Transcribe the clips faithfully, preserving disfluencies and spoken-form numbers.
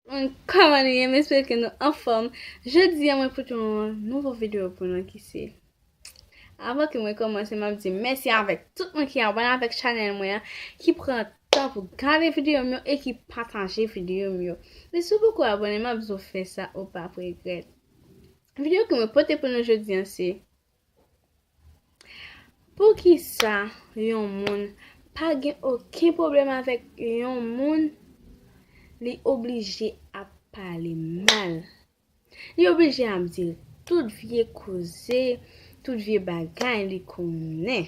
Moun, kòman nou ye? M espere ke nou anfòm. Jodi a, mwen pote yon nouvo videyo pou nou ki se, avan ke mwen kòmanse, m ap di mèsi avèk tout moun ki abòne avèk chanèl mwen an, ki pran tan pou gade videyo m yo e ki pataje videyo m yo. Men si w poko abòne, m ap di w fè sa, ou p ap regrèt. Videyo ke mwen pote pou nou jodi a se, poukisa yon moun pa gen okenn pwoblèm avèk yon moun, li oblije ap pale mal. Li oblije ap di l tout vye koze, tout vye bagay li konnen.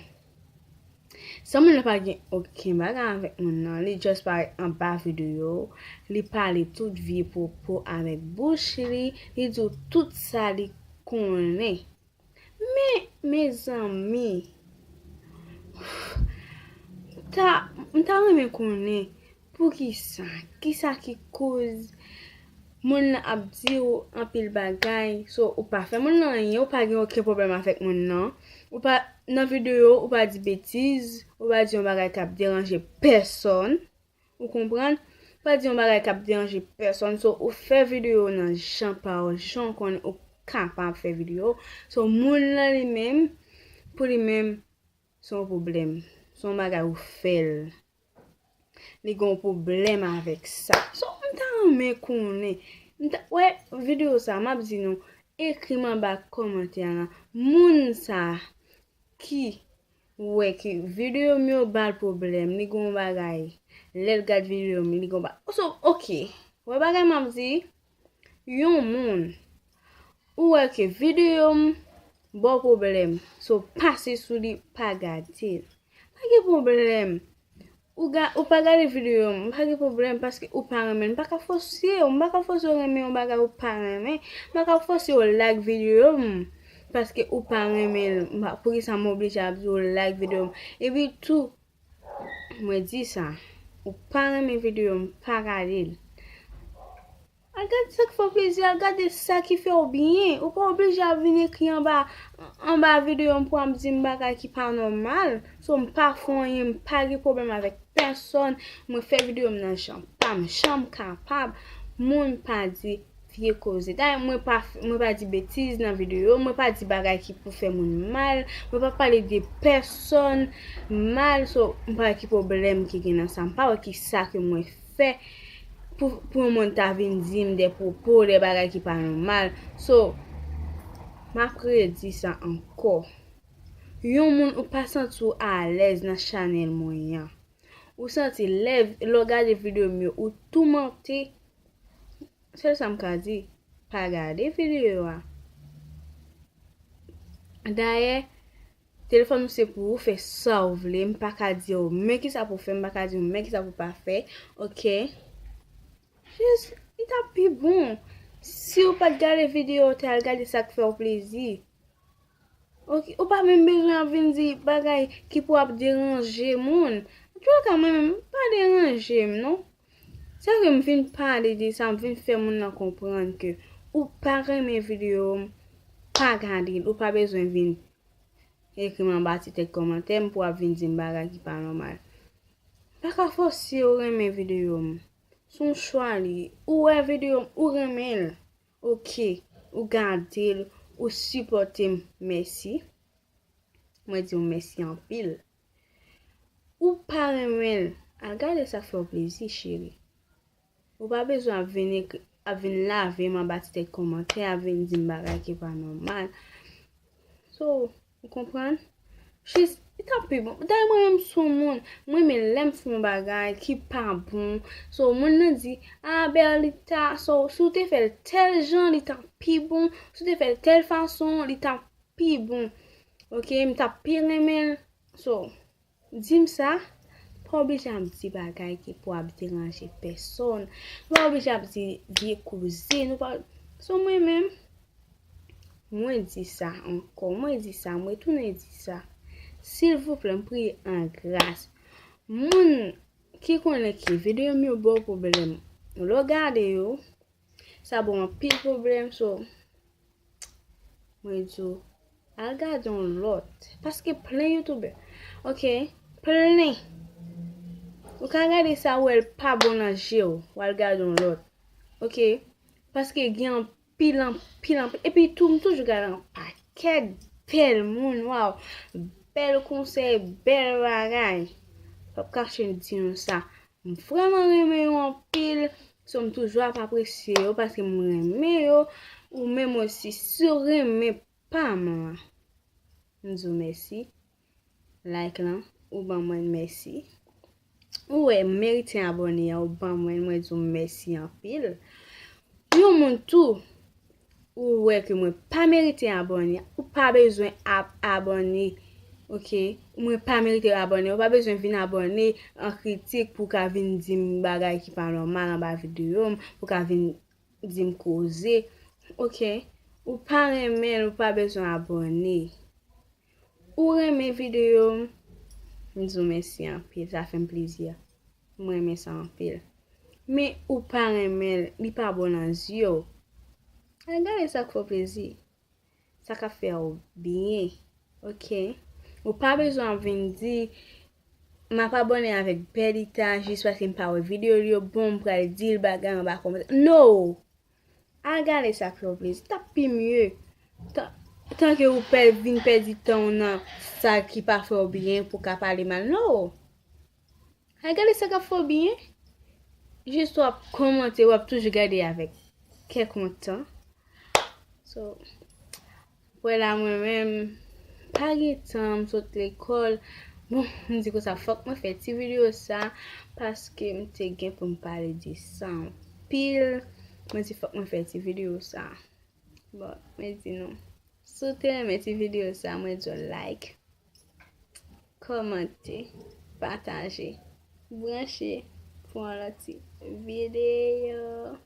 San moun nan pa gen okenn bagay avèk moun nan, li just parèt anba videyo, li pale tout vye pwopo avèk bouch li, li di w tout sa li konnen. Men, mezanmi, ta, m ta renmen konnen poukisa, kisa ki koz moun nan ap di w anpil bagay, so ou pa fè moun nan anyen, ou pa gen okenn pwoblèm avèk moun nan, ou pa, nan videyo, ou pa di betiz, ou pa di yon bagay k ap deranje pèsòn. Ou konprann? Pa di yon bagay k ap deranje pèsòn. So, ou fè videyo nan jan pa w, jan w konnen ou kapab fè videyo. So, moun nan li menm, pou li menm, se yon pwoblèm. Se yon bagay ou fè l. Li gen yon pwoblèm avèk sa. So, m ta renmen konnen. M ta, wè, videyo sa, m ap di nou, ekri m anba kòmantè a la. Moun sa ki wè ke videyo m yo ba l pwoblèm, li gen yon bagay. Lè l gad videyo m, li gen yon ba-, so, oke. Wè bagay m ap di, yon moun, ou wè ke videyo m ba w pwoblèm, so pase sou li, pa gade l. Pa gen pwoblèm. Ou ga-, ou pa gade videyo m, pa gen pwoblèm, paske ou pa renmen l. M pa ka fòse w, m pa ka fòse w renmen yon bagay ou pa renmen. M pa ka fòse w like videyo m, paske ou pa renmen l. M pa, poukisa m oblije ap di w like videyo m? Epi tou, mwen di sa, ou pa renmen videyo m, pa gade l. Al gade sa k fè w plezi, al gade sa ki fè w byen. Ou pa oblije ap vin ekri anba, anba videyo m pou ap di m bagay ki pa nòmal. So, m pa fè anyen, m pa gen pwoblèm avèk pèsòn. Mwen fè videyo m nan jan pa m, jan m kapab. Moun pa di vye koze. Dayè, mwen pa, mwen pa di betiz nan videyo, mwen pa di bagay ki pou fè moun mal, mwen pa pale de pèsòn mal, so, m pa wè ki pwoblèm ki gen nan sa, m pa wè ki sa ke mwen fè pou, pou yon moun ta vin di m de pwopo, de bagay ki pa nòmal. So, m ap redi sa ankò. Yon moun ou pa santi w alèz nan chanèl mwen an. Ou santi lè, lè w gade videyo m yo, ou toumante. Sèl sa m ka di, pa gade videyo a. Dayè, telefòn ou se pou ou fè sa w vle, m pa ka di w men kisa pou w fè, m pa ka di w men kisa pou w pa fè, oke? Jis, li t ap pi bon si w pa t gade videyo, w te al gade sa k fè w plezi. Oke, ou pa menm bezwen ap vin di bagay ki pou ap deranje moun. Antouka, mwen menm, pa deranje m, non. Sa ke m vin pale de sa, m vin fè moun nan konprann ke ou pa renmen videyo m, pa gade l, ou pa bezwen vin ekri m anba ti tèt kòmantè m pou ap vin di m bagay ki pa nòmal. M pa ka fòse w renmen videyo m. Se yon chwa li. Ou wè videyo m, ou renmen l. Oke, ou gade l, ou sipòte m, mèsi. Mwen di w mèsi anpil. Ou pa renmen l, al gade sa k fè w plezi, cheri. Ou pa bezwen ap vin ekri, ap vin lave m anba ti tèt kòmantè, ap vin di m bagay ki pa nòmal. So, ou konprann? Jis, li t ap pi bon. Dayè, mwen menm, m se yon moun, mwen renmen lè m fè yon bagay ki pa bon. So, moun nan di, a, Berlita, so, si w te fè l tèl jan, li t ap pi bon. Si w te fè l tèl fason, li t ap pi bon. Oke, m t ap pi renmen l. So, di m sa, pa oblije ap di bagay ki pou ap deranje pèsòn. Pa oblije ap di vye koze. Nou pa, so mwen menm, mwen di sa ankò, mwen di sa, mwen tounen di sa. Silvouplè, m priye an gras. Moun ki konnen ke videyo m yo ba w pwoblèm, lè w gade yo, sa ba w anpil pwoblèm, so, mwen di w, al gade yon lòt. Paske plen youtubè, oke, plen. Ou ka gade sa, ou wè l pa bon nan je w, w al gade yon lòt. Ok? Paske gen anpil, anpil, anpil. Epi tou, m toujou gade yon pakèt bèl moun, waw. Bèl konsèy, bèl bagay. P ap kache di nou sa. M vrèman renmen yo anpil. So, m toujou ap apresye yo paske m renmen yo. Ou menm osi, si w renmen pa m lan, m di w mèsi. Like lan, ou ban mwen mèsi. Ou wè, m merite abòne a, ou ban mwen, mwen di w mèsi anpil. Yon moun tou, ou wè ke mwen pa merite abòne a, ou pa bezwen ap abòne, ok? Mwen pa merite abòne, ou pa bezwen vin abòne an kritik pou w ka vin di m bagay ki pa nòmal anba videyo m, pou w ka vin di m koze, ok? Ou pa renmen l, ou pa bezwen abòne. Ou renmen videyo m, m di w mèsi anpil, sa fè m plezi. M renmen sa anpil. Men ou pa renmen l, li pa bon nan zye w. Al gade sa k fè w plezi. Sa k ap fè w byen, ok? Ou pa bezwen ap vin di, m ap abòne avèk Bèlita jis paske m pa wè videyo l yo, bon, m pral di l bagay anba kòmantè. No! Al gade sa k fè w plezi. T ap pi mye. Tan, tan ke ou pè, vin pèdi tan w nan sa ki pa fè w byen pou w ka pale mal. No! Al gade sa k ap fè w byen. Jis w ap kòmante, w ap toujou gade avèk kè kontan. So, wè la mwen menm, pa gen tan, m sot lekòl. Bon, m di konsa, fòk mwen fè ti videyo sa, paske m te gen pou m pale de sa anpil. Mwen di fòk mwen fè ti videyo sa. Bon, mwen di nou, si w te renmen ti videyo sa, mwen di w like, kòmante, pataje, branche pou yon lòt ti videyo.